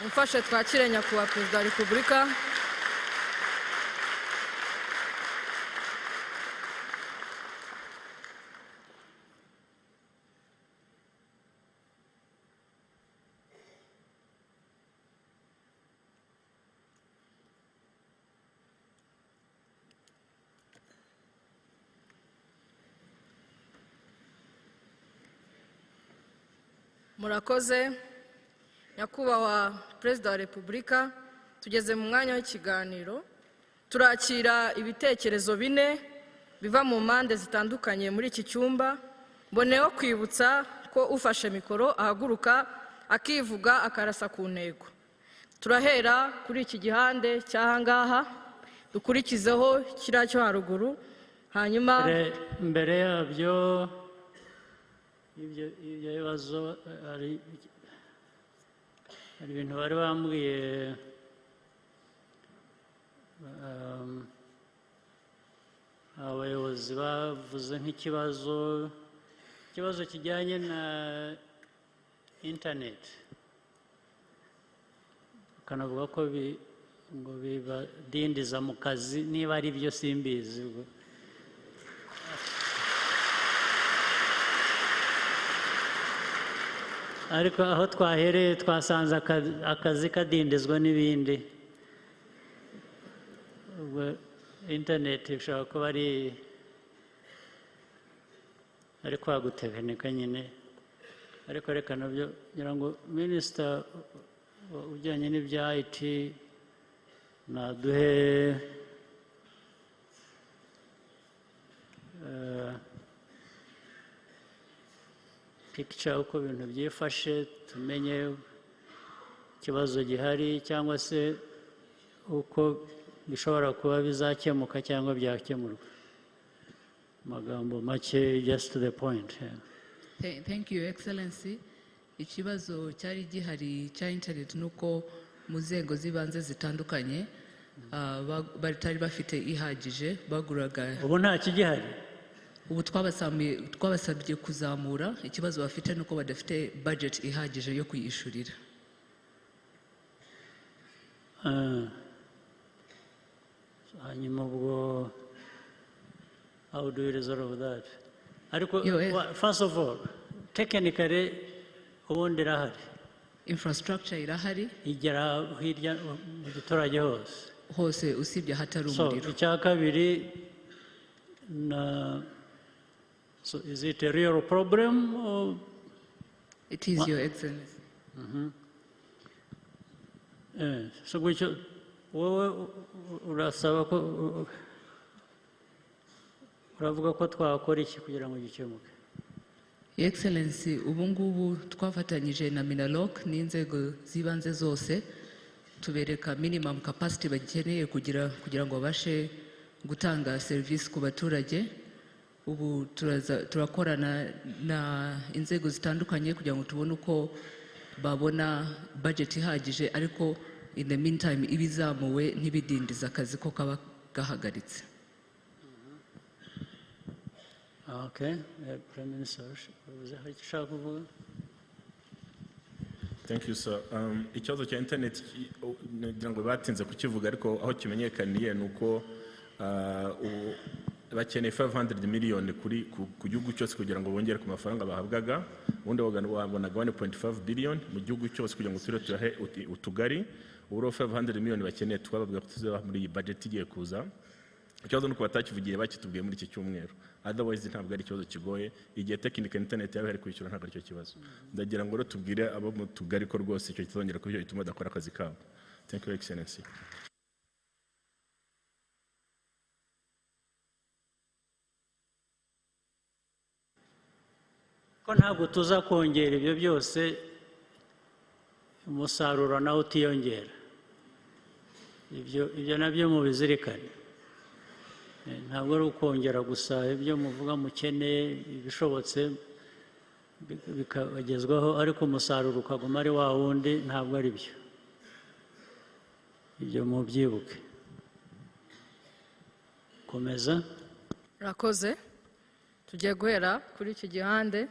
Mumfashe twakire Nyakubahwa Perezida wa Repubulika. Murakoze Nyakubahwa Perezida wa Repubulika, tugeze mu mwanya w'ikiganiro. Turakira ibitekerezo bine biva mu mpande zitandukanye muri iki cyumba. Mboneyeho kwibutsa ko ufashe mikoro ahaguruka akivuga akarasa ku ntego. Turahera kuri iki gihande cy'aha ngaha, dukurikizeho kiriya cyo haruguru, hanyuma mbere yabyo ibyo bibazo hari ibintu bari bambwiye. Abayobozi bavuze nk'ikibazo kijyanye na internet, bakanavuga ko ngo bibadindiza mu kazi. Niba ari byo simbizi. Ariko aho twahereye twasanze akazi kadindizwa n'ibindi. Ubwo internet ishobora kuba ari kwagutekinika nyine, ariko reka nabyo ngira ngo minisita ujyanye n'ibya IT naduhe picture uko ibintu byifashe, tumenye ikibazo gihari cyangwa se uko bishobora kuba bizakemuka cyangwa byakemurwa. Amagambo make, just to the point. Yeah. Thank you, Excellency. Ikibazo cyari gihari cya internet nuko mu nzego z'ibanze zitandukanye batari bafite ihagije, baguraga. Ubu nta kigihari. Ubu twabasabye kuzamura. Ikibazo bafite nuko badafite budget ihagije yo kuyishurira. Hanyuma ubwo how do we resolve that? Ariko first of all, technically ubundi irahari, infrastructure irahari, igera hirya mu giturage hose usibye ahatari umuriro. Icya kabiri na so is it a real problem or? It is, Your Excellency. So gutyo wowe urasaba ko uravuga ko twakora iki kugira ngo gikemuke? Your Excellency, ubu ngubu twafatanyije na Minaloc n'inzego z'ibanze zose, tubereka minimum capacity bakeneye kugira ngo babashe gutanga serivisi ku baturage. Ubu turakorana na inzego zitandukanye kugira ngo tubone uko babona budget ihagije, ariko in the meantime ibizamuwe ntibidindiza akazi ko kaba gahagaritse. Okay, Prime Minister, ushaka kuvuga? Thank you, sir. Ikibazo cya internet ngira ngo batinze kukivuga, ariko aho kimenyekaniye ni uko bakeneye 500 miliyoni kuri ku gihugu cyose kugira ngo bongere ku mafaranga bahabwaga. Ubundi babonaga 1.5 billion mu gihugu cyose kugira ngo turiho tuyahe utugari. Ubu 500 miliyoni bakeneye twababwira ko tuzabaha muri iyi budget igiye kuza. Ikibazo nuko batakivugiye, bakitubwiye muri iki cyumweru. Otherwise ntabwo ari ikibazo kigoye. Igihe technical internet yaba hari kwishyura ntabwo aricyo kibazo. Ndagira ngo rero tubwire abo mu tugari ko rwose icyo kitazongera kuba gituma badakora akazi kabo. Thank you, Excellency. Ko ntabwo tuza kongera ibyo byose, umusaruro nawo utiyongera. Ibyo nabyo mubizirikane. Ntabwo ari ukongera gusa ibyo muvuga mukeneye, ibishobotse bikabagezwaho, ariko umusaruro ukaguma ari wa wundi, ntabwo ari byo. Ibyo mubyibuke. Komeza. Murakoze. Tugiye guhera kuri iki gihande,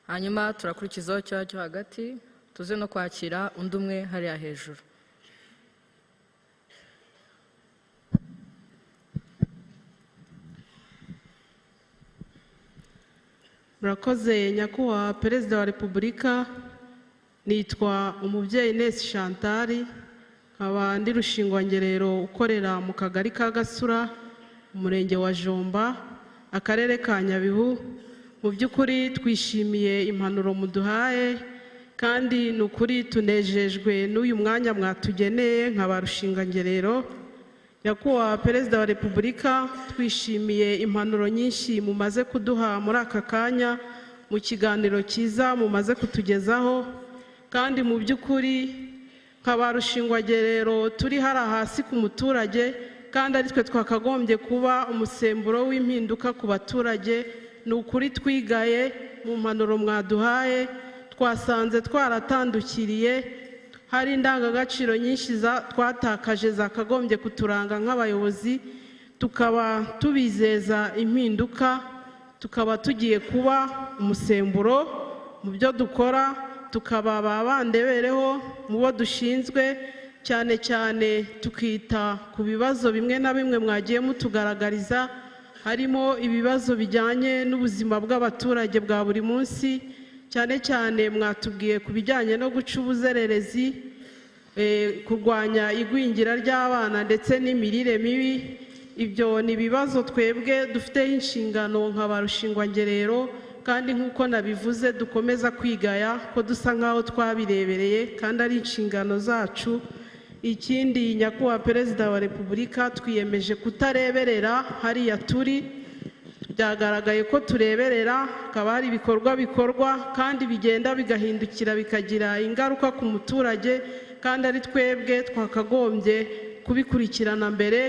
hanyuma turakurikizaho cyo hagati, Tuze no kwakira undi umwe hariya hejuru. Murakoze nyakubahwa Perezida wa Repubulika. Nitwa Umubyeyi Ines Chantal, nkaba ndi rushingwangerero ukorera mu kagari ka Gasura, umurenge wa Jomba, akarere ka Nyabihu. Mu by'ukuri twishimiye impanuro muduhaye, kandi ni ukuri tunejejwe n'uyu mwanya mwatugeneye nka ba rushingangerero. Nyakubahwa Perezida wa Repubulika, twishimiye impanuro nyinshi mumaze kuduha muri aka kanya mu kiganiro cyiza mumaze kutugezaho, kandi mu by'ukuri nka ba rushingwagerero turi hari hasi ku muturage, kandi ari twe twakagombye kuba umusemburo w'impinduka ku baturage. Ni ukuri twigaye mu mpanuro mwaduhaye, twasanze twaratandukiriye, hari indangagaciro nyinshi twatakaje zakagombye kuturanga nk'abayobozi, tukaba tubizeza impinduka, tukaba tugiye kuba umusemburo mu byo dukora, tukaba ba bandebereho mu bo dushinzwe, cyane cyane tukita ku bibazo bimwe na bimwe mwagiye mutugaragariza, harimo ibibazo bijyanye n'ubuzima bw'abaturage bwa buri munsi. Cyane cyane mwatubwiye ku bijyanye no guca ubuzererezi, kurwanya igwingira ry'abana ndetse n'imirire mibi. Ibyo ni ibibazo twebwe dufiteho inshingano nka ba rushingwangerero, kandi nk'uko nabivuze dukomeza kwigaya ko dusa nk'aho twabirebereye kandi ari inshingano zacu. Ikindi nyakubahwa Perezida wa Repubulika, twiyemeje kutareberera hariya turi. Byagaragaye ko tureberera, hakaba hari ibikorwa bikorwa kandi bigenda bigahindukira bikagira ingaruka ku muturage, kandi ari twebwe twakagombye kubikurikirana mbere,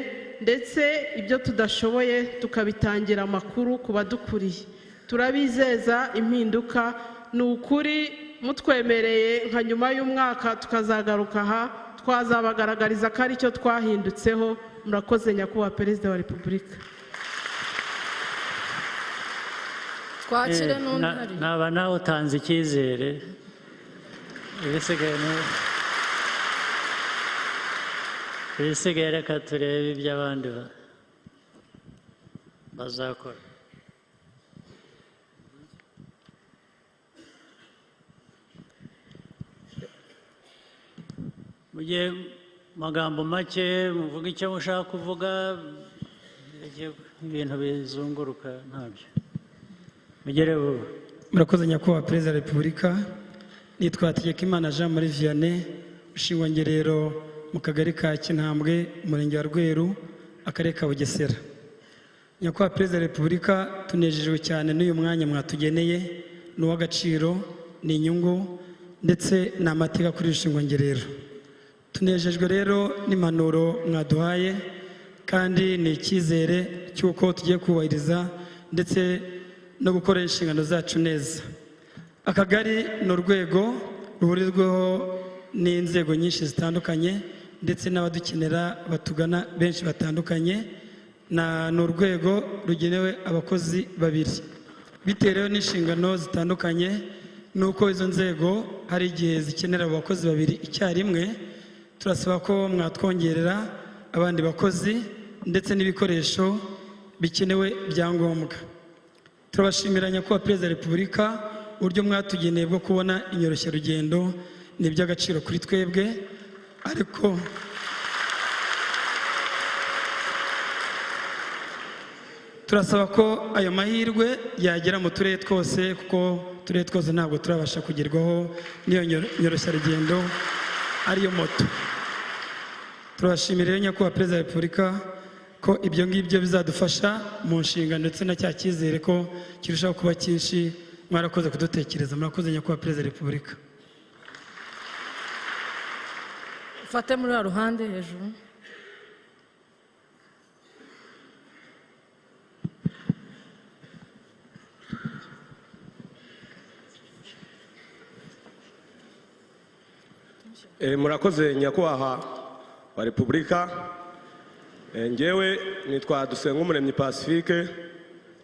ndetse ibyo tudashoboye tukabitangira amakuru ku badukuriye. Turabizeza impinduka, ni ukuri mutwemereye nka nyuma y'umwaka tukazagaruka aha, twazabagaragariza ko aricyo twahindutseho. Murakoze nyakubahwa Perezida wa Repubulika. Twakire n'undi hari. Naba nawe utanze icyizere, ibisigaye reka turebe ibyo abandi bazakora. Mujye magambo make muvuga icyo mushaka kuvuga, ibintu bizunguruka ntabyo. Mugere vuba. Murakoze nyakubahwa Perezida wa Repubulika. Nitwa Hategekimana Jean Marie Vianney, ushingwangerero mu kagari ka Kinambwe, umurenge wa Rweru, akarere ka Bugesera. Nyakubahwa Perezida wa Repubulika, tunejejwe cyane n'uyu mwanya mwatugeneye, ni uw'agaciro, ni inyungu ndetse ni amateka kuri rushingwangerero. Tunejejwe rero n'impanuro mwaduhaye, kandi ni icyizere cy'uko tugiye kubahiriza ndetse no gukora inshingano zacu neza. Akagari ni urwego ruhurirweho n'inzego nyinshi zitandukanye ndetse n'abadukenera batugana benshi batandukanye, ni urwego rugenewe abakozi babiri. Bitewe n'inshingano zitandukanye nuko izo nzego hari igihe zikenera abakozi babiri icyarimwe, turasaba ko mwatwongerera abandi bakozi ndetse n'ibikoresho bikenewe byangombwa. Turabashimira nyakubahwa Perezida wa Repubulika uburyo mwatugeneye bwo kubona inyoroshyarugendo, ni iby'agaciro kuri twebwe, ariko turasaba ko ayo mahirwe yagera mu turere twose, kuko turere twose ntabwo turabasha kugerwaho n'iyo nyoroshyarugendo ariyo moto. Turabashimira rero nyakubahwa Perezida wa Repubulika ko ibyo ngibyo bizadufasha mu nshingano ndetse na cya cyizere ko kirushaho kuba cyinshi. Mwarakoze kudutekereza, murakoze nyakubahwa Perezida wa Repubulika. Ufate muri wa ruhande hejuru. Murakoze nyakubahwa wa Repubulika. Ngewe nitwa Dusengumuremyi Pacifique,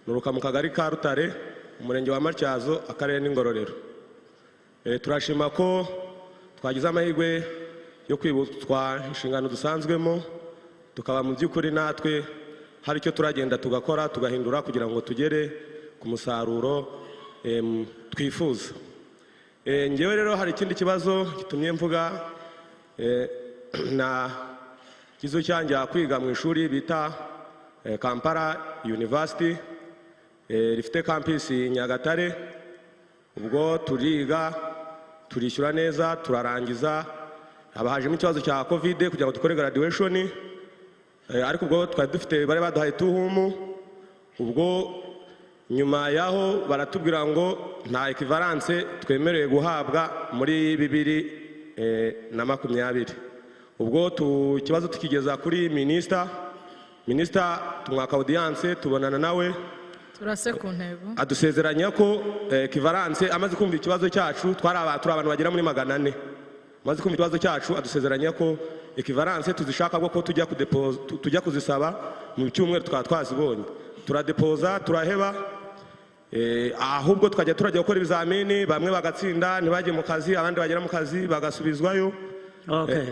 nuruka mu kagari ka Rutare, umurenge wa Matyazo, akarere n'Ingororero. Turashima ko twagize amahirwe yo kwibutswa inshingano dusanzwemo, tukaba mu by'ukuri natwe hari icyo turagenda tugakora tugahindura kugira ngo tugere ku musaruro twifuza. Ngewe rero hari ikindi kibazo gitumye mvuga, na kizo cyanjye kwiga mu ishuri bita Kampala University, rifite campus Nyagatare. Ubwo turiga turishyura neza turarangiza, haba hajemo ikibazo cya COVID kugira ngo dukore graduation, ariko ubwo twari dufite bari baduhaye tuhumu. Ubwo nyuma yaho baratubwira ngo nta equivalence twemerewe guhabwa muri 2020. Ubwo ikibazo tukigeza kuri minister tumwaka audience tubonana nawe, turase ku ntego, adusezeranya ko equivalence amaze kumva ikibazo cyacu, twari abantu bagera muri 400, amaze kumva ikibazo cyacu adusezeranya ko equivalence tuzishaka ko tujya kudepoza, tujya kuzisaba mu cyumweru twaba twazibonye. Turadepoza turaheba, ahubwo twajya turajya gukora ibizamini, bamwe bagatsinda ntibajye mu kazi, abandi bagera mu kazi bagasubizwayo. Okay,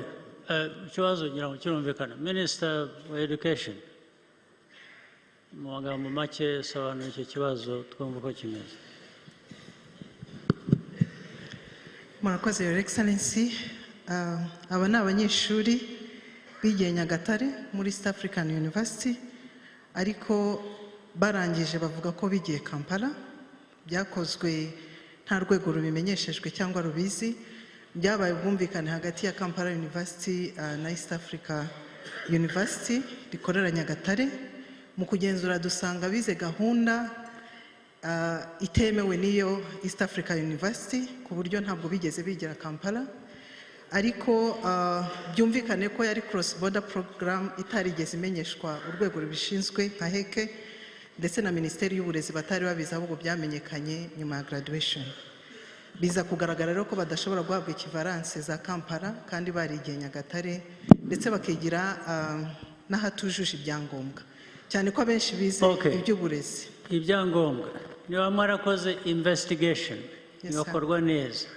ikibazo ngira ngo kirumvikana. Minister wa Education, mu magambo make sobanura icyo kibazo twumva uko kimeze. Murakoze Your Excellency. Aba ni abanyeshuri bigiye Nyagatare muri East African University, ariko barangije bavuga ko bigiye Kampala. Byakozwe nta rwego rubimenyeshejwe cyangwa rubizi, byabaye ubwumvikane hagati ya Kampala University na East Africa University rikorera Nyagatare. Mu kugenzura dusanga bize gahunda itemewe n'iyo East Africa University, ku buryo ntabwo bigeze bigira Kampala, ariko byumvikane ko yari cross border program itarigeze imenyeshwa urwego rubishinzwe nka HEC ndetse na Minisiteri y'Uburezi batari babizi, ahubwo byamenyekanye nyuma ya graduation. Biza kugaragara rero ko badashobora guhabwa equivalence za Kampala kandi barigiye Nyagatare, ndetse bakigira n'ahatujuje ibyangombwa, cyane ko abenshi bize iby'uburezi. Ibyangombwa niba mwarakoze investigation igakorwa neza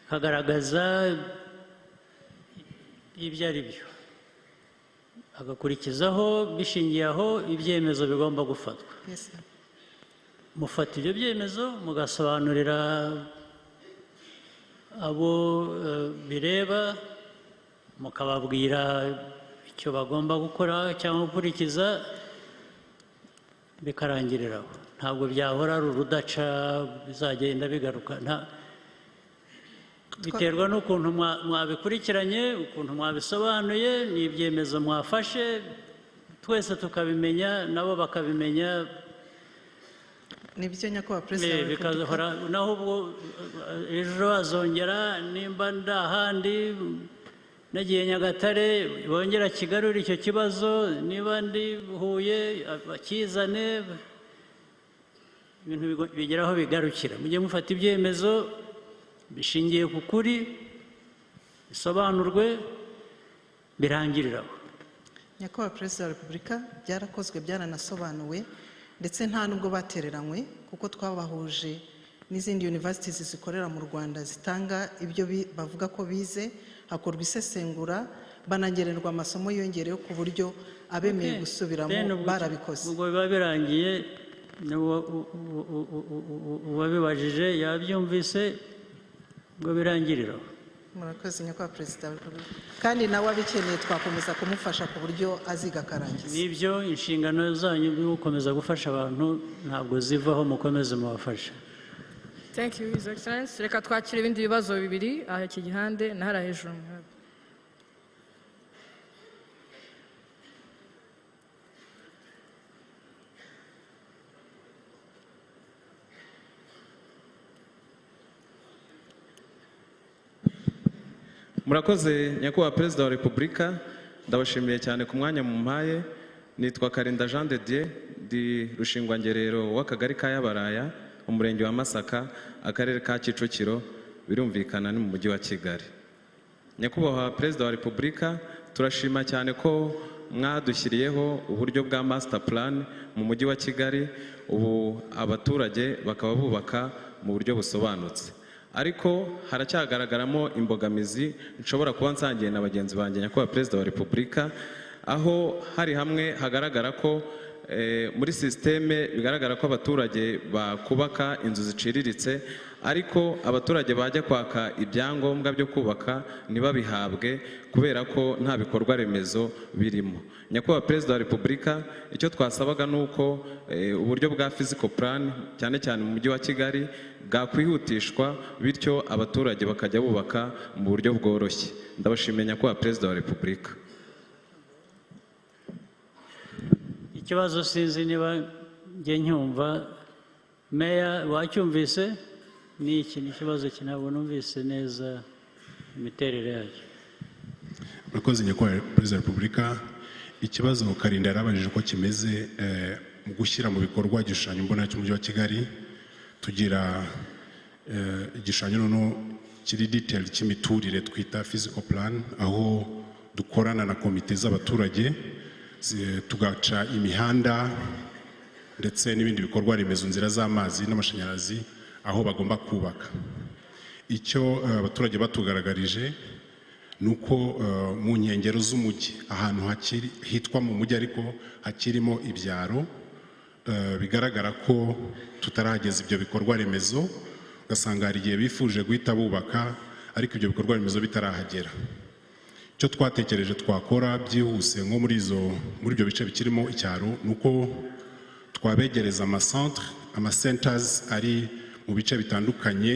kagaragaza ibyo ari byo, agakurikizaho bishingiye aho ibyemezo bigomba gufatwa. Mufata ibyo byemezo mugasobanurira abo bireba, mukababwira icyo bagomba gukora cyangwa gukurikiza, bikarangiriraho. Ntabwo byahora ari urudaca bizagenda bigaruka. Biterwa n'ukuntu mwabikurikiranye, ukuntu mwabisobanuye, n'ibyemezo mwafashe, twese tukabimenya nabo bakabimenya. Nibyo nyakubahwa Perezida wa Repubulika. Naho ubwo ejo bazongera nimba ndahandi nagiye Nyagatare bongera kigarura icyo kibazo, niba ndi Huye bakizane, ibintu bigeraho bigarukira. Mujye mufata ibyemezo bishingiye ku kuri, bisobanurwe, birangiriraho. Nyakubahwa Perezida wa Repubulika, byarakozwe byaranasobanuwe, ndetse nta nubwo batereranywe, kuko twabahuje n'izindi universities zikorera mu Rwanda zitanga ibyo bavuga ko bize, hakorwa isesengura, banagererwa amasomo yongereyeho ku buryo abemeye gusubiramo barabikoze. Ubwo biba birangiye, uwabibajije yabyumvise, ngo birangirira. Murakoze nyakubahwa Perezida wa Repubulika, kandi nawe abikeneye twakomeza kumufasha ku buryo aziga akarangiza. Nibyo, inshingano zanyu byo gukomeza gufasha abantu ntabwo zivaho, mukomeze mubafashe. Thank you, His Excellency. Reka twakire ibindi bibazo bibiri aha iki gihande na hara hejuru. Murakoze nyakubahwa Perezida wa Repubulika, ndabashimiye cyane ku mwanya mumpaye. Nitwa Karinda Jean de Dieu, ndi rushingwangerero w'akagari ka Yabaraya, umurenge wa Masaka, akarere ka Kicukiro, birumvikana ni mu mujyi wa Kigali. Nyakubahwa Perezida wa Repubulika, turashima cyane ko mwadushyiriyeho uburyo bwa master plan mu mujyi wa Kigali, ubu abaturage bakaba bubaka mu buryo busobanutse. Ariko haracyagaragaramo imbogamizi nshobora kuba nsangiye na bagenzi banjye, Nyakubahwa Perezida wa Repubulika, aho hari hamwe hagaragara ko muri sisiteme bigaragara ko abaturage bakubaka inzu ziciriritse, ariko abaturage bajya kwaka ibyangombwa byo kubaka ntibabihabwe kubera ko nta bikorwa remezo birimo. Nyakubahwa Perezida wa Repubulika, icyo twasabaga ni uko uburyo bwa physical plan cyane cyane mu mujyi wa Kigali bwakwihutishwa, bityo abaturage bakajya bubaka mu buryo bworoshye. Ndabashimiye, Nyakubahwa Perezida wa Repubulika. Ikibazo sinzi niba njye ncyumva. Meya, wacyumvise? Ni iki? Ni ikibazo ntabwo numvise neza imiterere yacyo. Murakoze, Nyakubahwa Perezida wa Repubulika. Ikibazo Karinda yarabajije uko kimeze mu gushyira mu bikorwa igishushanyo mbonera cy'umujyi wa Kigali. Tugira igishushanyo noneho kiri detail cy'imiturire twita physical plan, aho dukorana na komite z'abaturage, tugaca imihanda ndetse n'ibindi bikorwa remezo, inzira z'amazi n'amashanyarazi aho bagomba kubaka. Icyo abaturage batugaragarije ni uko mu nkengero z'umujyi, ahantu hakiri hitwa mu mujyi ariko hakirimo ibyaro, bigaragara ko tutarahageza ibyo bikorwa remezo, ugasanga hari igihe bifuje guhita bubaka ariko ibyo bikorwa remezo bitarahagera. Icyo twatekereje twakora byihuse nko muri ibyo bice bikirimo icyaro ni uko twabegereza amacentre, amacenters ari mu bice bitandukanye,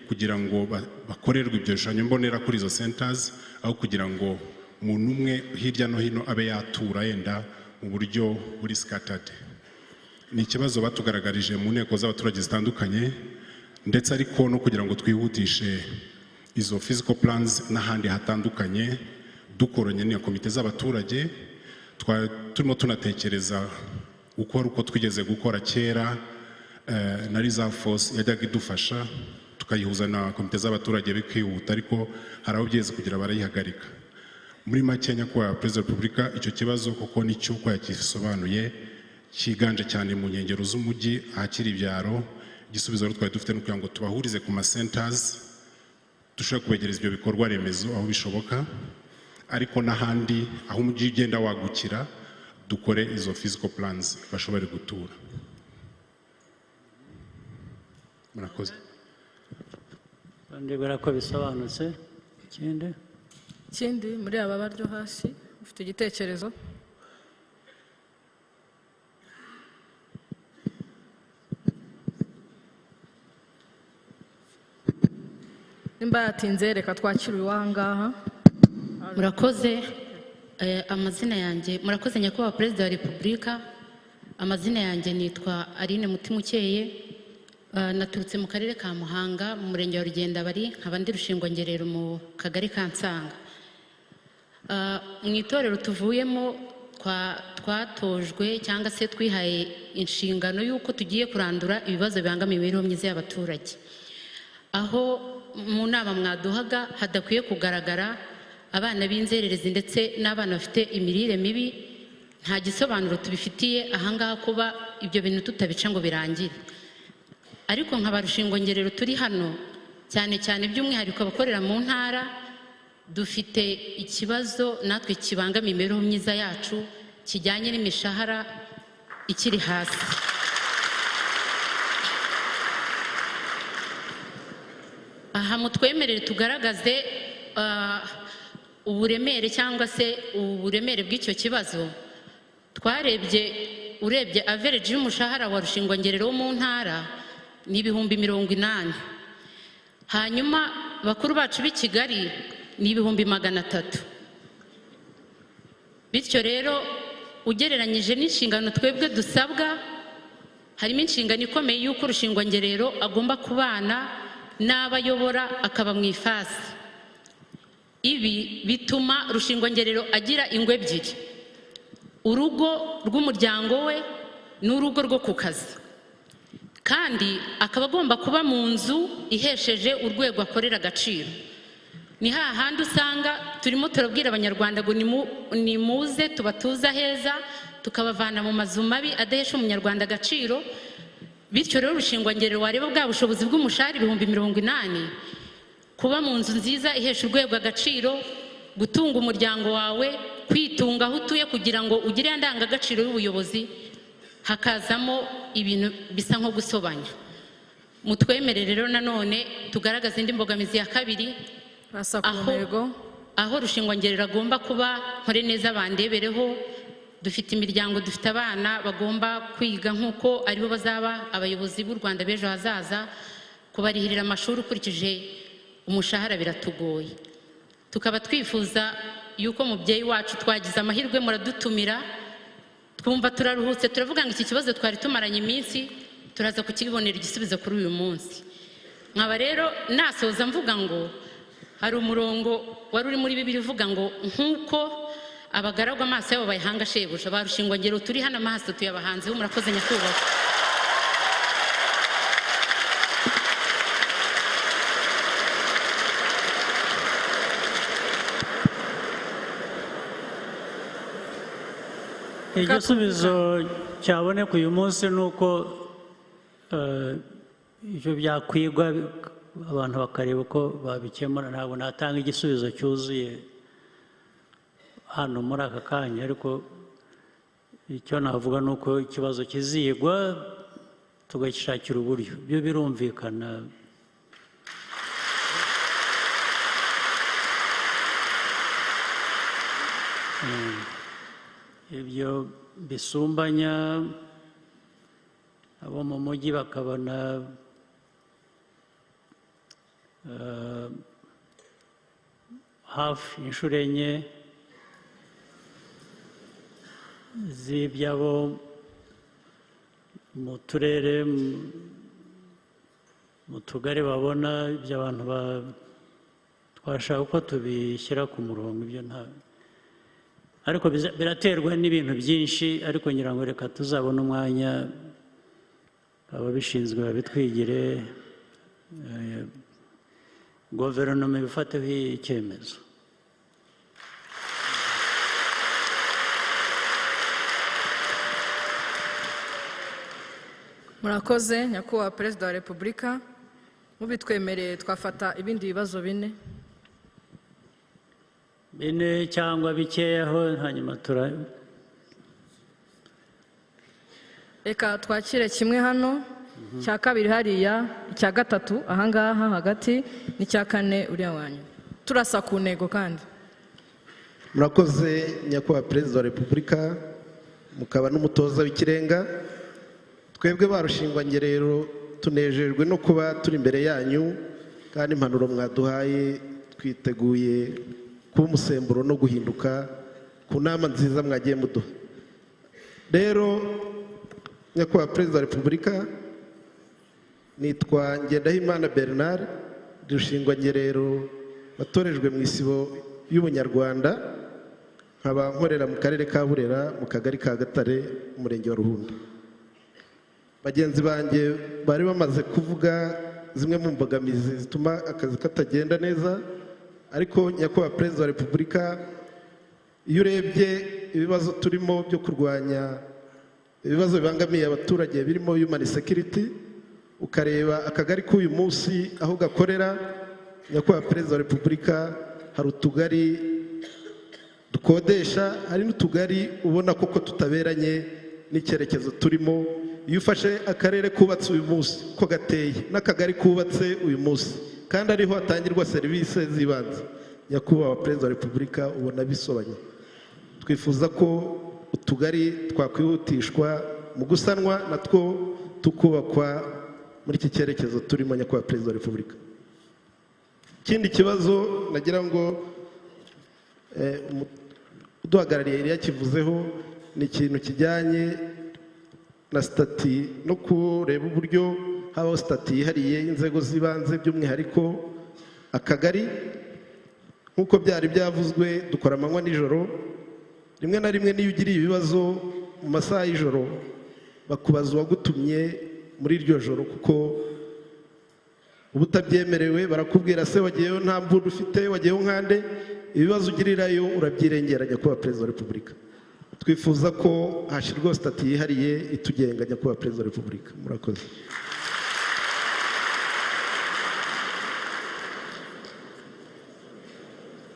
kugira ngo bakorerwe ibyo bishushanyo mbonera kuri izo centers, aho kugira ngo umuntu umwe hirya no hino abe yatura yenda mu buryo buri scattered. Ni ikibazo batugaragarije mu nteko z'abaturage zitandukanye, ndetse ariko no kugira ngo twihutishe izo physical plans n'ahandi hatandukanye, dukoranye na komite z'abaturage. Turimo tunatekereza gukora uko twigeze gukora kera, na reserve force yajyaga idufasha, tukayihuza na komite z'abaturage bikihuta, ariko hari aho byeze kugira barayihagarika. Muri make, Nyakubahwa Perezida wa Repubulika, icyo kibazo kuko nicyo uko yakisobanuye cyiganje cyane mu nkengero z'umujyi ahakiri ibyaro. Igisubizo rero twari dufite ni ukugira ngo tubahurize ku ma centers, dushobore kubegereza ibyo bikorwa remezo aho bishoboka, ariko n'ahandi aho umujyi ugenda wagukira dukore izo physical plans bashobore gutura. Murakoze. Ndibwira ko bisobanutse. Ikindi muri aba baryo hasi ufite igitekerezo? Nimba yatinze reka twakire uyu ngaha. Murakoze. Amazina yanjye, murakoze Nyakubahwa Perezida wa Repubulika. Amazina yanjye nitwa Aline Mutimukeye, naturutse mu karere ka Muhanga mu murenge wa Rugendabari, nkaba ndi rushingwangerero mu kagari ka Nsanga. Mu itorero tuvuyemo twatojwe cyangwa se twihaye inshingano y'uko tugiye kurandura ibibazo bibangamiye imibereho myiza y'abaturage, aho mu nama mwaduhaga hadakwiye kugaragara abana b'inzererezi ndetse n'abana bafite imirire mibi. Nta gisobanuro tubifitiye ahangaha kuba ibyo bintu tutabica ngo birangire. Ariko nka barushingwangerero turi hano, cyane cyane by'umwihariko abakorera mu ntara, dufite ikibazo natwe kibangamiye imibereho myiza yacu kijyanye n'imishahara ikiri hasi. Aha mutwemerere tugaragaze uburemere cyangwa se uburemere bw'icyo kibazo. Twarebye, urebye average y'umushahara wa rushingwangerero wo mu ntara ni 80,000, hanyuma bakuru bacu b'i Kigali ni 300,000. Bityo rero ugereranyije n'inshingano twebwe dusabwa, harimo inshingano ikomeye y'uko rushingwangerero agomba kubana n'abayobora akaba mu ifasi. Ibi bituma rushingwangerero agira ingo ebyiri, urugo rw'umuryango we n'urugo rwo ku kazi, kandi akaba agomba kuba mu nzu ihesheje urwego akorera agaciro. Ni hahandi usanga turimo turabwira abanyarwanda ngo nimuze tubatuze aheza, tukabavana mu mazu mabi adahesha umunyarwanda agaciro. Bityo rero Rushingwangerero wareba bwa bushobozi bw'umushahara 80,000, kuba mu nzu nziza ihesha urwego agaciro, gutunga umuryango wawe, kwitunga aho utuye kugira ngo ugire indangagaciro y'ubuyobozi, hakazamo ibintu bisa nko gusobanya. Mutwemerere rero nanone tugaragaze indi mbogamizi ya kabiri, aho Rushingwangerero agomba kuba nkore neza bandebereho. Dufite imiryango, dufite abana bagomba kwiga nk'uko aribo bazaba abayobozi b'u Rwanda b'ejo hazaza. Kubarihirira amashuri ukurikije umushahara biratugoye. Tukaba twifuza yuko mubyeyi wacu twagize amahirwe muradutumira, twumva turaruhutse, turavuga ngo iki kibazo twari tumaranye iminsi turaza kukibonera igisubizo kuri uyu munsi. Nkaba rero nasoza mvuga ngo hari umurongo wari uri muri Bibiliya uvuga ngo nk'uko abagaragwa amaso yabo bayihanga shebuja, ba Rushingwangerero turi hano amaso tuyabahanzeho. Murakoze nyakubahwa. Igisubizo cyaboneka uyu munsi ni uko ibyo byakwigwa abantu bakareba uko babikemura. Ntabwo natanga igisubizo cyuzuye hano muri aka kanya, ariko icyo navuga ni uko ikibazo kizigwa tugashakira uburyo. Ibyo birumvikana. Ibyo bisumbanya abo mu mujyi bakabona hafi inshuro 4 z'ibyabo mu turere, mu tugari babona ibyo abantu twashaka uko tubishyira ku murongo. Ibyo nta, ariko biraterwa n'ibintu byinshi, ariko ngira ngo reka tuzabone umwanya ababishinzwe babitwigire, guverinoma ibifateho icyemezo. Murakoze nyakubahwa Perezida wa Repubulika. Mubitwemereye twafata ibindi bibazo 4 cyangwa bikeyaho, hanyuma reka twakire kimwe hano, cya kabiri hariya, icya gatatu ahangaha hagati, n'icya kane uriya wanyu. Turasa ku ntego kandi. Murakoze nyakubahwa Perezida wa Repubulika, mukaba n'umutoza w'ikirenga. Twebwe ba Rushingwangerero tunejejwe no kuba turi imbere yanyu, kandi impanuro mwaduhaye twiteguye kuba umusemburo no guhinduka ku nama nziza mwagiye muduha. Rero nyakubahwa Perezida wa Repubulika, nitwa Ngendahimana Bernard, Rushingwangerero watorejwe mu isibo y'Ubunyarwanda, nkaba nkorera mu karere ka Burera, mu kagari ka Gatare, umurenge wa Ruhunda. Bagenzi banjye bari bamaze kuvuga zimwe mu mbogamizi zituma akazi katagenda neza, ariko nyakubahwa Perezida wa Repubulika, iyo urebye ibibazo turimo byo kurwanya ibibazo bibangamiye abaturage birimo human security, ukareba akagari k'uyu munsi aho gakorera, nyakubahwa Perezida wa Repubulika, hari utugari dukodesha, hari n'utugari ubona koko tutaberanye n'icyerekezo turimo. Iyo ufashe akarere kubatse uyu munsi ko gateye, n'akagari kubatse uyu munsi kandi ariho hatangirwa serivisi z'ibanze, nyakubahwa Perezida wa Repubulika, ubona bisobanye. Twifuza ko utugari twakwihutishwa mu gusanwa natwo tukubakwa muri iki cyerekezo turimo, nyakubahwa Perezida wa Repubulika. Ikindi kibazo nagira ngo uduhagarariye yari yakivuzeho, ni ikintu kijyanye na stati no kureba uburyo habaho stati yihariye y'inzego z'ibanze, by'umwihariko akagari. Nk'uko byari byavuzwe, dukora amanywa nijoro, rimwe na rimwe niyo ugiriye ibibazo mu masaha y'ijoro bakubaza uwagutumye muri iryo joro, kuko uba utabyemerewe. Barakubwira se wagiyeyo nta mbunda ufite, wagiyeyo nkande. Ibibazo ugirirayo urabyirengera nyakubahwa Perezida wa Repubulika. Twifuza ko hashyirwaho sitati yihariye itugenga, nyakubahwa Perezida wa Repubulika. Murakoze.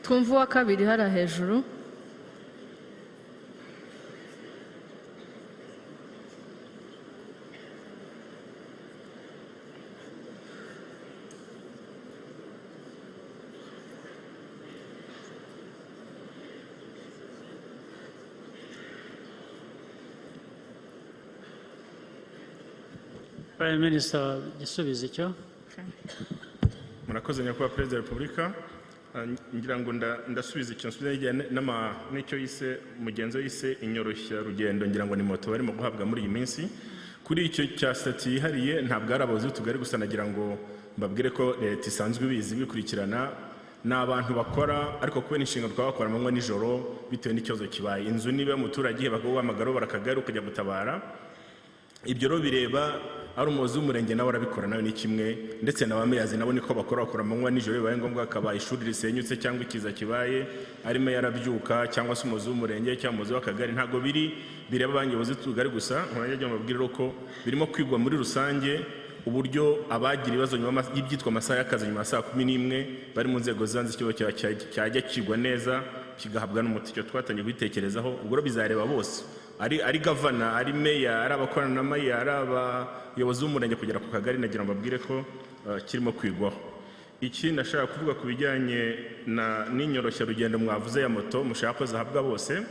Twumva uwa kabiri hariya hejuru. Prime Minister, igisubizo icyo. Murakoze, nyakubahwa Perezida wa Repubulika. Ngira ngo ndasubiza icyo nsubiza n'icyo yise mugenzi we yise inyoroshyarugendo, ngira ngo ni moto barimo guhabwa muri iyi minsi. Kuri icyo cya sitati yihariye, ntabwo ari abayobozi b'utugari gusa, nagira ngo mbabwire ko leta isanzwe ibizi, bikurikirana. Ni abantu bakora, ariko kubera inshingano twabakora amanywa nijoro bitewe n'ikibazo kibaye, inzu niba umuturage bakaguhamagara barakagari ukajya gutabara. Ibyo rero bireba ari umuyobozi w'umurenge nawe arabikora, nawe ni kimwe, ndetse na ba meyazi nabo niko bakora, bakora amanywa nijoro. Bibaye ngombwa akaba ishuri risenyutse cyangwa ikiza kibaye, arimo yarabyuka, cyangwa se umuyobozi w'umurenge cyangwa umuyobozi w'akagari. Ntabwo biri bireba abayobozi b'utugari gusa. Nkoranya mbabwire ko birimo kwigwa muri rusange uburyo abagira ibibazo nyuma y'ibyitwa amasaha y'akazi, nyuma ya saa 11, bari mu nzego z'ibanze, ikibazo cyajya kigwa neza kigahabwa n'umuti. Icyo twatangiye kubitekerezaho, ubwo rero bizareba bose, ari gavana, ari meya, ari abakorana na meya, ari abayobozi b'umurenge kugera ku kagari. Nagira ngo mbabwire ko kirimo kwigwaho. Iki ndashaka kuvuga ku bijyanye n'inyoroshyarugendo mwavuze ya moto mushaka ko zahabwa bose,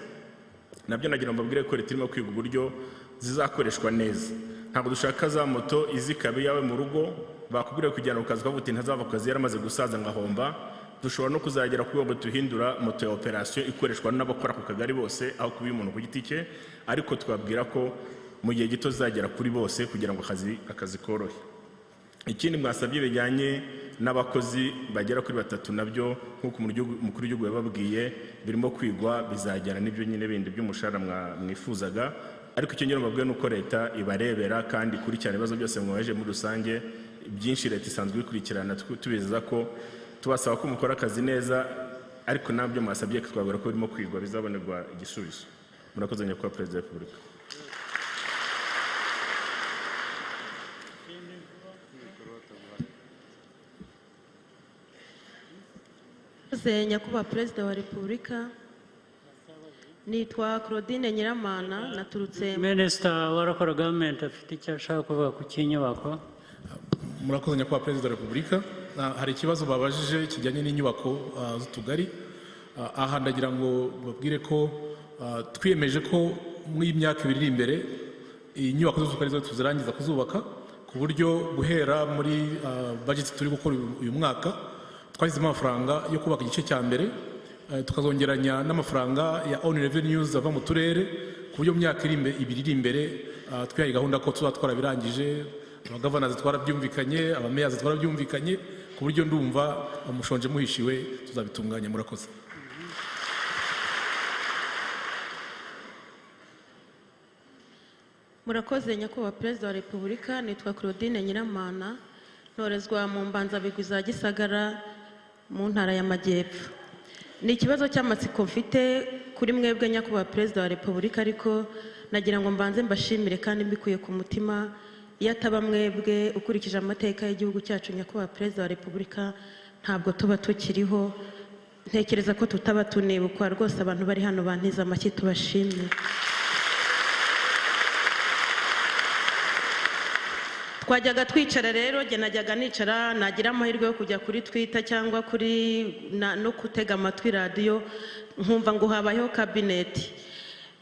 nabyo nagira ngo mbabwire ko leta irimo kwiga uburyo zizakoreshwa neza. Ntabwo dushaka za moto izikaba iyawe mu rugo, bakubwira kujyana ku kazi ukavuga uti ntazava ku kazi yaramaze gusaza ngahomba. Dushobora no kuzagera ku rwego tuhindura moto ya operasiyo ikoreshwa n'abakora ku kagari bose, aho kuba umuntu ku giti cye, ariko twabwira ko mu gihe gito zagera kuri bose kugira ngo akazi korohe. Ikindi mwasabye bijyanye n'abakozi bagera kuri 3, nabyo nk'uko umukuru w'igihugu yababwiye birimo kwigwa, bizagera n'ibyo nyine bindi by'umushahara mwifuzaga. Ariko icyo ngira mbabwiye ni uko leta ibarebera kandi ikurikirana ibibazo byose mwaje muri rusange. Byinshi leta isanzwe ikurikirana, tubizeza ko tubasaba ko mukora akazi neza, ariko nabyo mwasabye twabwira ko birimo kwigwa, bizabonerwa igisubizo. Murakoze, nyakubahwa Perezida wa Repubulika. Nyakubahwa Perezida wa Repubulika, nitwa Claudine Nyiramana, naturutse. Minister wa Local Government afite icyo ashaka kuvuga ku cy'inyubako. Murakoze, nyakubahwa Perezida wa Repubulika. Hari ikibazo babajije kijyanye n'inyubako z'utugari. Aha ndagira ngo babwire ko twiyemeje ko muri iyi myaka 2 iri imbere inyubako z'utugari zo tuzirangiza kuzubaka, ku buryo guhera muri budget turi gukora uyu mwaka twashyizemo amafaranga yo kubaka igice cya mbere, tukazongeranya n'amafaranga ya own revenues ava mu turere, ku buryo mu myaka 2 iri imbere twihaye gahunda ko tuzaba twarabirangije. Abagavanazi twarabyumvikanye, abameyazi twarabyumvikanye, ku buryo ndumva mushonje muhishiwe tuzabitunganya. Murakoze. Murakoze, nyakubahwa Perezida wa Repubulika. Nitwa Claudine Nyiramana, ntorezwa mu Mbanzabigwi za Gisagara mu ntara y'Amajyepfo. Ni ikibazo cy'amatsiko mfite kuri mwebwe, nyakubahwa Perezida wa Repubulika, ariko nagira ngo mbanze mbashimire kandi mbikuye ku mutima. Iyo ataba mwebwe, ukurikije amateka y'igihugu cyacu, nyakubahwa Perezida wa Repubulika, ntabwo tuba tukiriho. Ntekereza ko tutaba tunibukwa rwose. Abantu bari hano bantiza amashyi tubashimye. Twajyaga twicara rero, jye najyaga nicara, nagira amahirwe yo kujya kuri Twitter cyangwa kuri no gutega amatwi radiyo, nkumva ngo habayeho kabineti.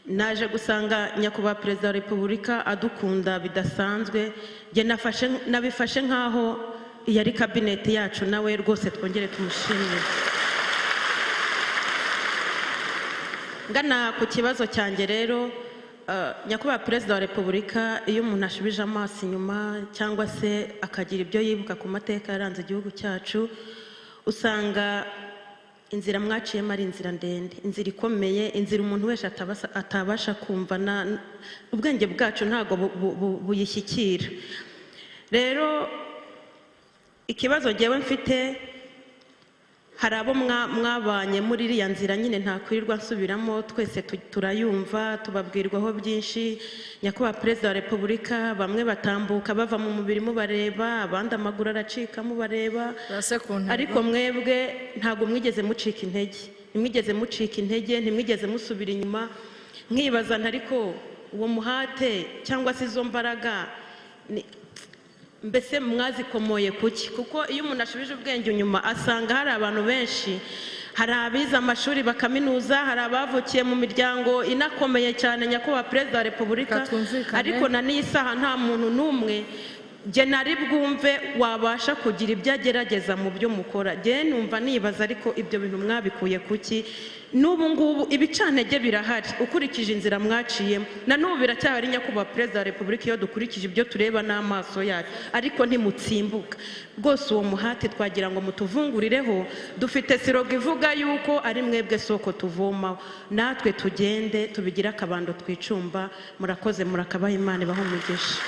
Naje gusanga nyakubahwa Perezida wa Repubulika adukunda bidasanzwe. Jye nabifashe nk'aho yari kabineti yacu, nawe rwose twongere tumushimire. Ngana ku kibazo cyanjye rero, nyakubahwa Perezida wa Repubulika, iyo umuntu ashubije amaso inyuma cyangwa se akagira ibyo yibuka ku mateka yaranze igihugu cyacu, usanga inzira mwaciyemo ari inzira ndende, inzira ikomeye, inzira umuntu wese atabasha kumva, ubwenge bwacu ntabwo buyishyikira. Rero ikibazo ngewe mfite, Hari abo mwabanye muri iriya nzira nyine ntakwirirwa nsubiramo, twese turayumva, tubabwirwaho byinshi. Nyakubahwa Perezida wa Repubulika, bamwe batambuka bava mu mubiri mubareba, abandi amaguru aracika mubareba, ariko mwebwe ntabwo mwigeze mucika intege, ntimwigeze mucika intege, ntimwigeze musubira inyuma. Nkibaza ariko uwo muhate cyangwa se izo mbaraga mbese mwazikomoye kuki? Kuko iyo umuntu ashubije ubwenge inyuma asanga hari abantu benshi, hari abize amashuri bakaminuza, hari abavukiye mu miryango inakomeye cyane, Nyakubahwa Perezida wa Repubulika, ariko na n'iyi saha nta muntu n'umwe jye nari bwumve wabasha kugira ibyo agerageza mu byo mukora. Jye numva nibaza ariko ibyo bintu mwabikuye kuki? N'ubu ngubu ibicantege birahari ukurikije inzira mwaciyemo, na n'ubu biracyahari Nyakubahwa Perezida wa Repubulika iyo dukurikije ibyo tureba n'amaso yacu, ariko ntimutsimbuka rwose. Uwo muhate twagira ngo mutuvungurireho, dufite siroga ivuga yuko ari mwebwe soko tuvomaho, natwe tugende tubigire akabando twicumba. Murakoze, murakabaha, Imana ibahe umugisha.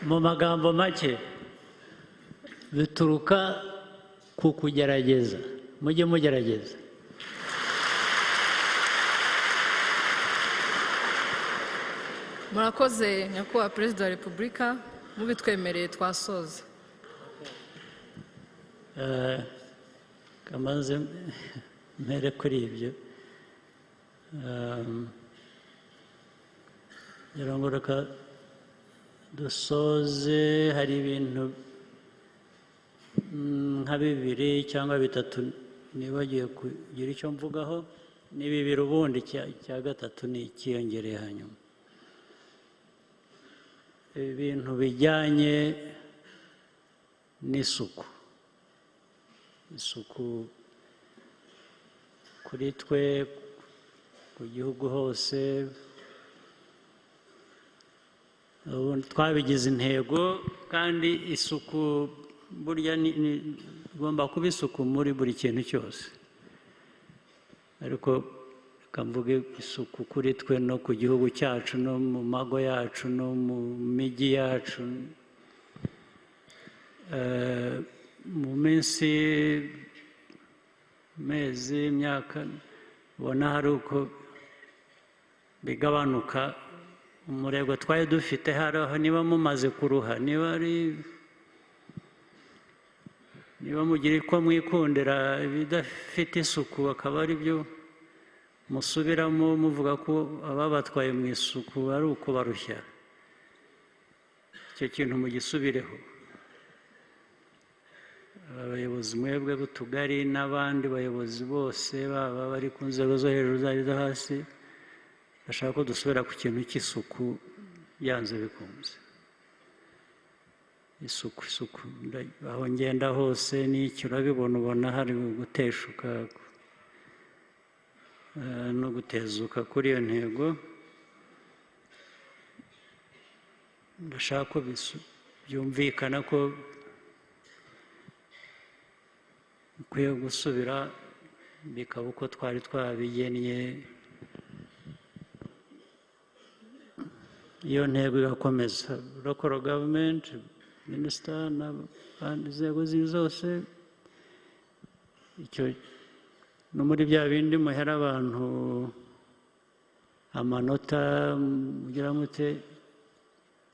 Mu magambo make, bituruka ku kugerageza. Mujye mugerageza. Murakoze Nyakubahwa Perezida wa Repubulika, mubitwemereye twasoza. Kamaze mpere kuri ibyo, ngira ngo reka dusoze. Hari ibintu nka bibiri cyangwa bitatu nibagiwe kugira icyo mvugaho, ni bibiri ubundi icya gatatu ni ikiyongereye hanyuma. Ibintu bijyanye n'isuku, isuku kuri twe, ku gihugu hose, twabigize intego. Kandi isuku burya igomba kuba isuku muri buri kintu cyose, ariko reka mvuge isuku kuri twe no ku gihugu cyacu no mu mago yacu no mu mijyi yacu. Mu minsi, mezi, imyaka, ubona hari uko bigabanuka. Umurego twari dufite hari aho niba mumaze kuruha, niba ari niba mugira uko mwikundira ibidafite isuku akaba ari byo musubiramo muvuga ko ababatwaye mu isuku ari ukubarushya, icyo kintu mugisubireho. Abayobozi mwebwe b'utugari n'abandi bayobozi bose, baba bari ku nzego zo hejuru zari izo hasi, bashaka ko dusubira ku kintu cy'isuku byanze bikunze. Isuku, isuku, aho ngenda hose n'icyo urabibona, ubona hari guteshuka no gutezuka kuri iyo ntego. Ndashaka ko byumvikana ko bikwiye gusubira bikaba uko twari twabigennye, iyo ntego igakomeza. Local government, minister n'abandi nzego zose, icyo no muri bya bindi muhera abantu amanota mugira mute,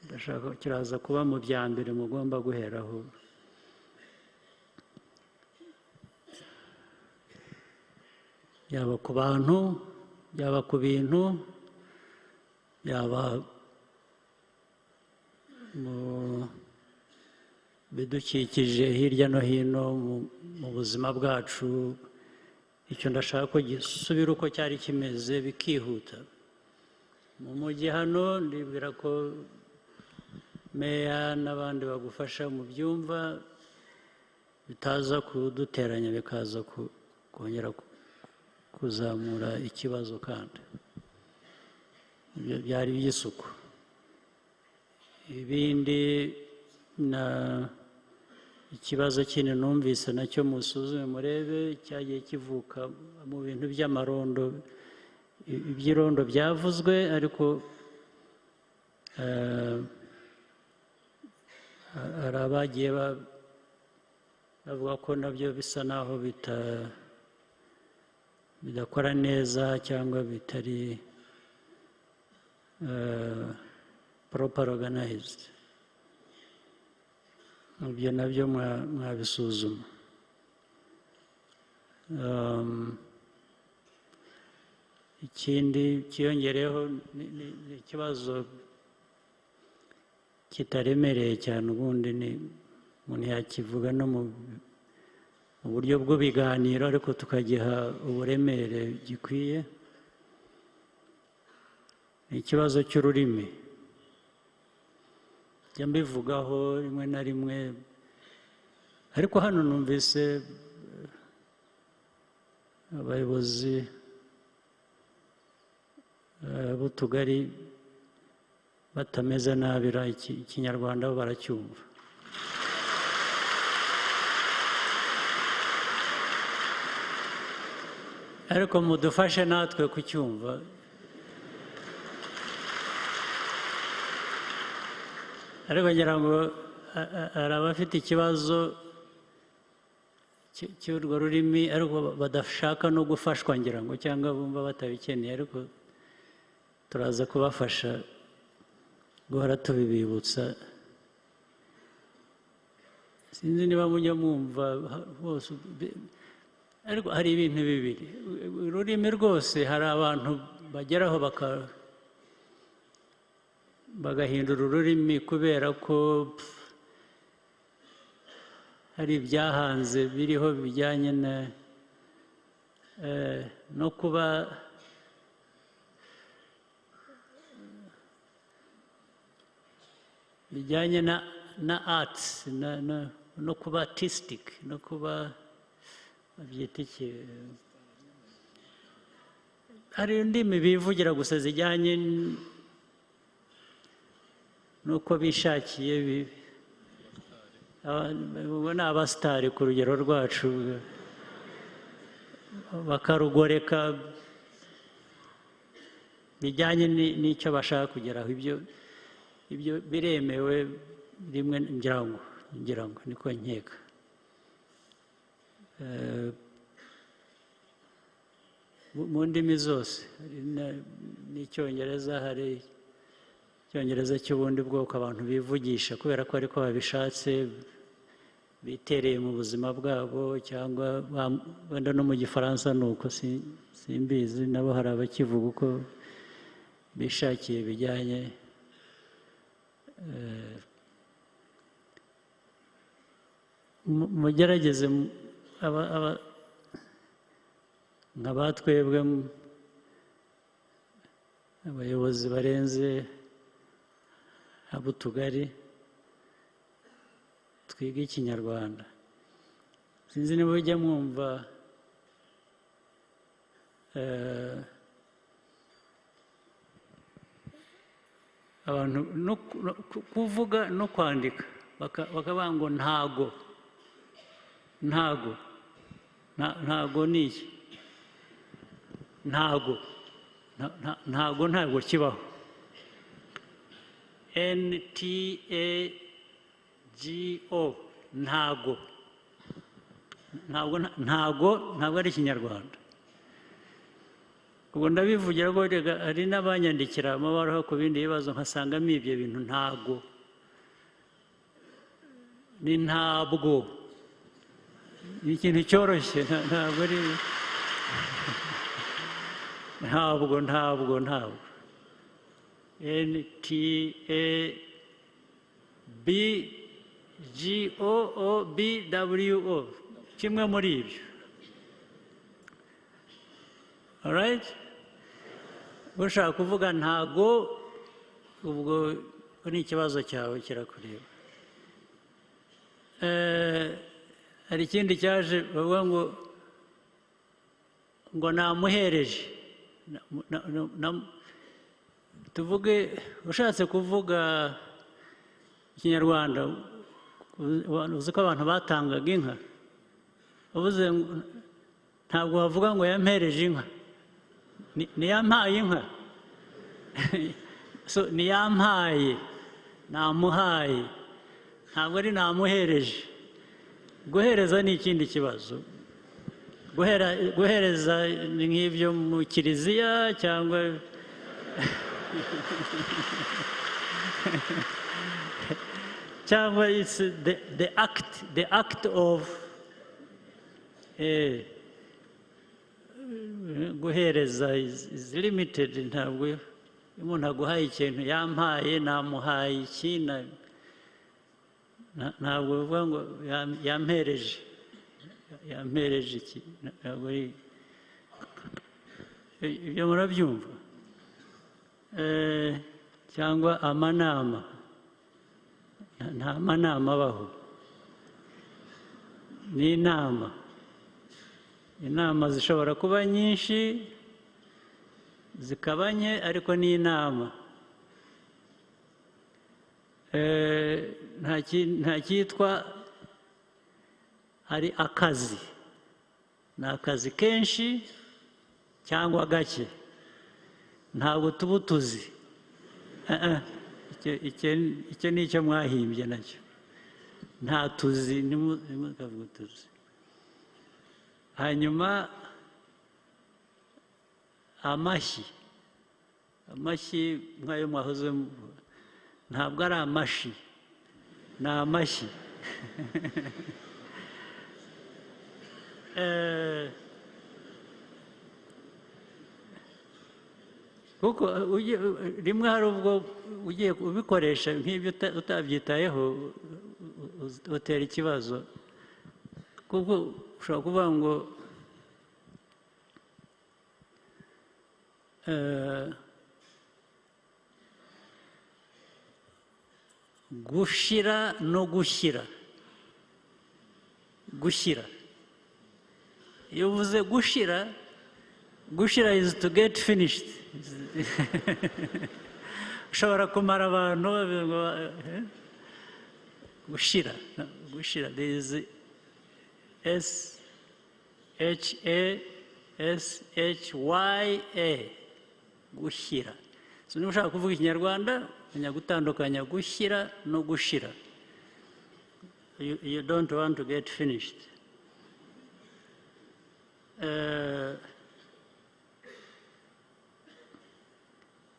ndashaka kiraza kuba mu bya mbere mugomba guheraho. Yaba ku bantu, yaba ku bintu, yaba mu bidukikije hirya no hino mu buzima bwacu. Icyo ndashaka ko gisubira uko cyari kimeze bikihuta. Mu mujyi hano ndibwira ko meya n'abandi bagufasha mu byumva bitaza kuduteranya, bikaza kongera kuzamura ikibazo. Kandi ibyo byari iby'isuku. Ibindi na ikibazo kindi numvise nacyo musuzume murebe, cyagiye kivuka mu bintu by'amarondo, iby'irondo byavuzwe, ariko hari abagiye Bavuga ko nabyo bisa naho bidakora neza cyangwa bitari proper organized. Ibyo nabyo mwabisuzuma. Ikindi cyiyongereyeho ni ikibazo kitaremereye cyane, ubundi ni umuntu yakivuga no mu buryo bw'ibiganiro, ariko tukagiha uburemere gikwiye. Ni ikibazo cy'ururimi. Njya mbivugaho rimwe na rimwe, ariko hano numvise abayobozi b'utugari batameze nabi, Ikinyarwanda bo baracyumva. Ariko mudufashe natwe kucyumva. Ariko ngira ngo hari abafite ikibazo cy'urwo rurimi ariko badashaka no gufashwa, ngira ngo, cyangwa bumva batabikeneye, ariko turaza kubafasha guhora tubibibutsa. Sinzi niba mujya mwumva bose, ariko hari ibintu bibiri. Ururimi rwose hari abantu bageraho bagahindura ururimi kubera ko hari ibyahanze biriho bijyanye no kuba bijyanye na arts, no kuba artistic, no kuba babyita iki, hari indimi bivugira gusa zijyanye nuko bishakiye. Ubu ni abasitari ku rugero rwacu, bakarugoreka bijyanye n'icyo bashaka kugeraho. Ibyo biremewe rimwe, ngira ngo niko nkeka. Mu ndimi zose, n'Icyongereza, hari Icyongereza cy'ubundi bwoko abantu bivugisha kubera ko ariko babishatse, bitereye mu buzima bwabo, cyangwa wenda no mu Gifaransa nuko simbizi, nabo hari abakivuga uko bishakiye bijyanye. Mugerageze nka batwebwe abayobozi barenze ab'utugari twiga Ikinyarwanda. Sinzi niba ujya mwumva abantu no kuvuga no kwandika bakavuga ngo ntago ntago ntago ni iki, ntago ntago ntabwo kibaho. N-T-A-G-O, ntago ntabwo ntago ntabwo ari Ikinyarwanda. Ubwo ndabivugira ko hari n'abanyandikira amabaruwa ku bindi bibazo, nkasangamo ibyo bintu. Ntago ni ntabwo, ni ikintu cyoroshye, ntabwo ari ntabwo ntabwo ntabwo. N-T-A-B-G-O-O-B-W-O, kimwe muri ibyo. Alright? Ushaka kuvuga ntago, ubwo ni ikibazo cyawe kirakureba. Hari ikindi cyaje bavuga ngo namuhereje. Tuvuge ushatse kuvuga Ikinyarwanda, uzi ko abantu batangaga inka, uvuze ntabwo bavuga ngo yampereje inka, ni yampaye inka. So ni yampaye, namuhaye, ntabwo ari namuhereje. Guhereza ni ikindi kibazo. Guhereza ni nk'ibyo mu kiliziya cyangwa cyangwa it's the act of guhereza is limited. Ntabwo iyo umuntu aguhaye ikintu, yampaye, namuhaye iki, ntabwo bivuga ngo yampereje, yampereje iki, ntabwo ari ibyo, murabyumva. Cyangwa amanama, nta manama abaho, ni inama. Inama zishobora kuba nyinshi zikaba nke, ariko ni inama. Nta cyitwa hari akazi, ni akazi kenshi cyangwa gake, ntabwo tuba utuzi. Icyo ni icyo mwahimbye nacyo, nta tuzi, ntimukavuge utuzi. Hanyuma amashyi, amashyi nk'ayo mwahoze, ntabwo ari amashi, ni amashyi. Kuko rimwe hari ubwo ugiye ubikoresha nk'ibyo utabyitayeho utera ikibazo, kuko ushobora kuvuga ngo gushira no gushyira. Gushyira, iyo uvuze gushira, gushira is to get finished. Ushobora kumara abantu gushira, gushira, there is S H A S H Y A, gushyira. So niba ushaka kuvuga ikinyarwanda, menya gutandukanya gushyira no gushira. You don't want to get finished.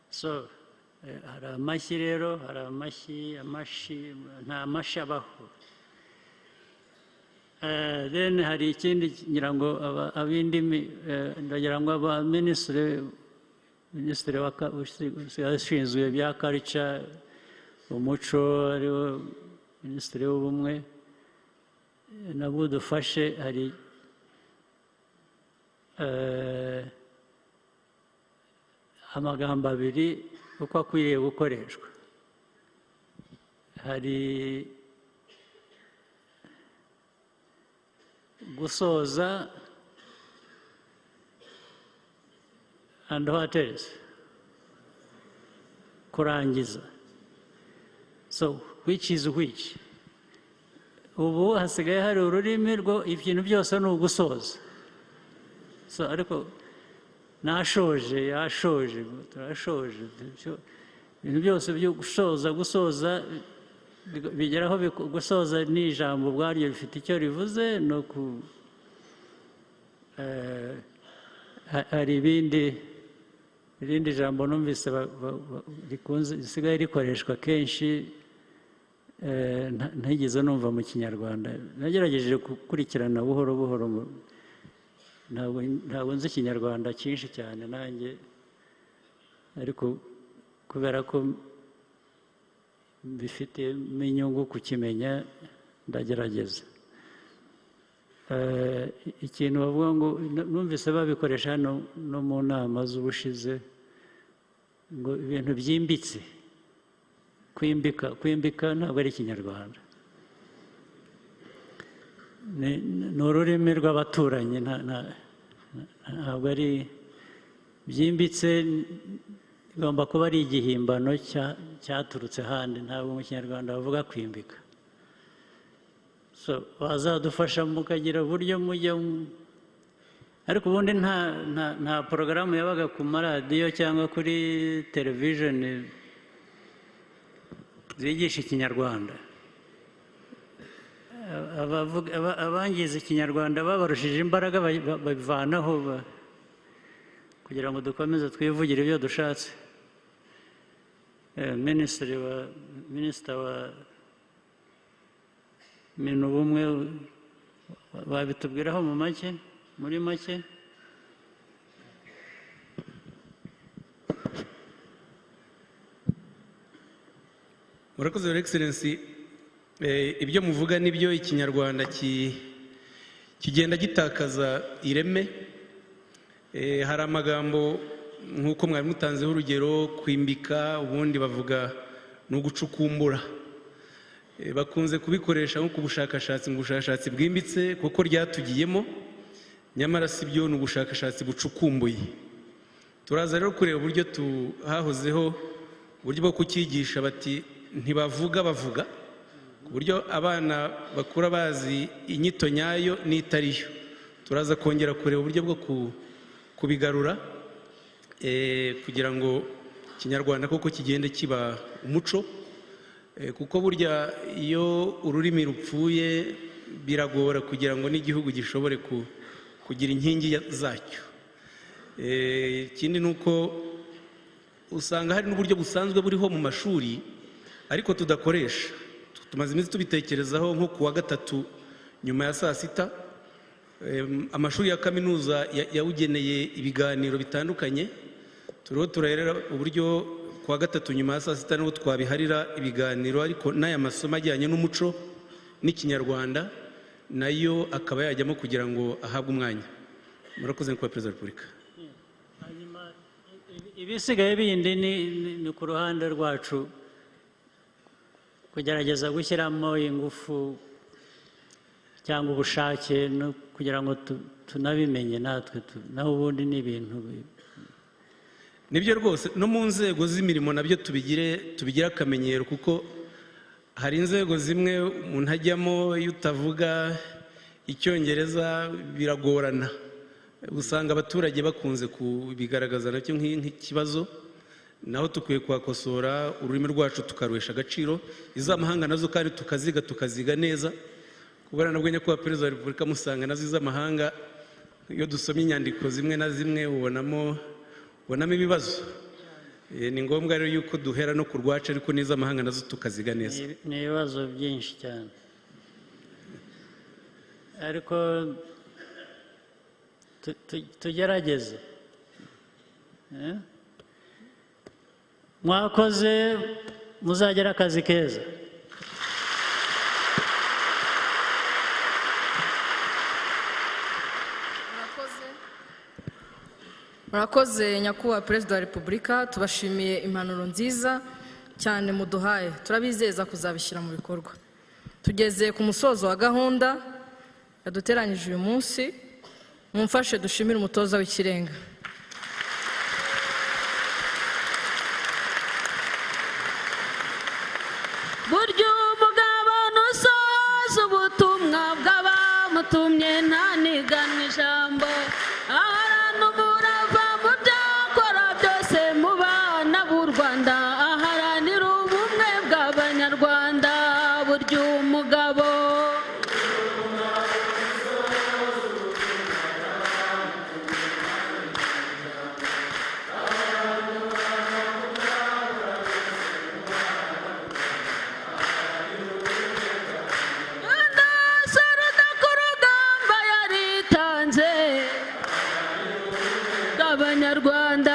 So hari amashyi rero, hari amashyi, amashi, nta mashi abaho. Then hari ikindi ngira ngo ab'indimi, ndagira ngo aba minisitiri ushinzwe ibya culture, umuco, ariwo minisitiri w'ubumwe, nabwo dufashe. Hari amagambo abiri uko akwiriye gukoreshwa. Hari gusoza and what else? Kurangiza. So which is which? Ubu hasigaye hari ururimi rwo ibintu byose ni ugusoza. So ariko nashoje, yashoje, turashoje, ibintu byose byo gusoza, gusoza bigeraho gusoza ni ijambo ubwaryo rifite icyo rivuze. No ku hari ibindi, irindi jambo numvise rikunze risigaye rikoreshwa kenshi, ntigeze numva mu kinyarwanda. Nagerageje gukurikirana buhoro buhoro, ntabwo nzi ikinyarwanda cyinshi cyane nanjye, ariko kubera ko bifitemo inyungu kukimenya ndagerageza. Ikintu bavuga ngo numvise babikoresha hano no mu nama z'ubushize, ngo ibintu byimbitse, kwimbika, kwimbika ntabwo ari ikinyarwanda, ni ururimi rw'abaturanyi, ntabwo ari byimbitse, igomba kuba ari igihimbano cyaturutse ahandi, ntabwo mu kinyarwanda bavuga kwimbika. So bazadufasha mukagira uburyo mujya, ariko ubundi nta porogaramu yabaga ku maradiyo cyangwa kuri televisheni zigisha ikinyarwanda. Abangiza Ikinyarwanda babarushije imbaraga, babivanaho kugira ngo dukomeze twivugire ibyo dushatse. Minisitiri wa, minisita wa Minubumwe babitubwiraho mu make, muri make. Murakoze, Your Excellency. Ibyo muvuga nibyo, Ikinyarwanda kigenda gitakaza ireme. Hari amagambo nk'uko mwari mutanzeho urugero, kwimbika, ubundi bavuga ni ugucukumbura. Bakunze kubikoresha nko ku bushakashatsi, mu bushakashatsi bwimbitse kuko ryatugiyemo, nyamara si byo, ni ubushakashatsi bucukumbuye. Turaza rero kureba uburyo hahozeho uburyo bwo kucyigisha, bati ntibavuga bavuga, ku buryo abana bakura bazi inyito nyayo n'itariyo. Turaza kongera kureba uburyo bwo kubigarura kugira ngo Ikinyarwanda koko kigende kiba umuco, kuko burya iyo ururimi rupfuye biragora kugira ngo n'igihugu gishobore kugira inkingi zacyo. Ikindi ni uko usanga hari n'uburyo busanzwe buriho mu mashuri ariko tudakoresha. Tumaze iminsi tubitekerezaho, nko ku wa gatatu nyuma ya saa sita, amashuri ya kaminuza yawugeneye ibiganiro bitandukanye. Turiho turareba uburyo ku wa gatatu nyuma ya saa sita niho twabiharira ibiganiro, ariko n'aya masomo ajyanye n'umuco n'Ikinyarwanda nayo akaba yajyamo kugira ngo ahabwe umwanya. Murakoze, Nyakubahwa Perezida wa Repubulika. Hanyuma ibisigaye bindi ni ku ruhande rwacu kugerageza gushyiramo ingufu cyangwa ubushake no kugira ngo tunabimenye natwe, naho ubundi ni ibintu Nibyo rwose, no mu nzego z'imirimo nabyo tubigire akamenyero, kuko hari inzego zimwe umuntu ajyamo iyo utavuga Icyongereza biragorana. Usanga abaturage bakunze kubigaragaza nacyo nk'ikibazo, naho tukwiye kuhakosora, ururimi rwacu tukaruhesha agaciro, iz'amahanga nazo kandi tukaziga neza. Kubera nabwo, Nyakubahwa Perezida wa Repubulika, musanga nazo iz'amahanga iyo dusomye inyandiko zimwe na zimwe ubonamo ibibazo. Ni ngombwa rero yuko duhera no ku rwacu, ariko n'iz'amahanga nazo tukaziga neza. Ni ibibazo byinshi cyane, ariko tugerageze. Mwakoze, muzagera akazi keza. Murakoze, Nyakubahwa Perezida wa Repubulika. Tubashimiye impanuro nziza cyane muduhaye, turabizeza kuzabishyira mu bikorwa. Tugeze ku musozo wa gahunda yaduteranyije uyu munsi. Mumfashe dushimire umutoza w'ikirenga. Burya umugabo ntusoza ubutumwa bw'abamutumye ntaniganwe ijambo, aharana umurava mu byo akora byose mu bana b'u Rwanda, aharanira ubumwe bw'Abanyarwanda. Burya umugabo Abanyarwanda.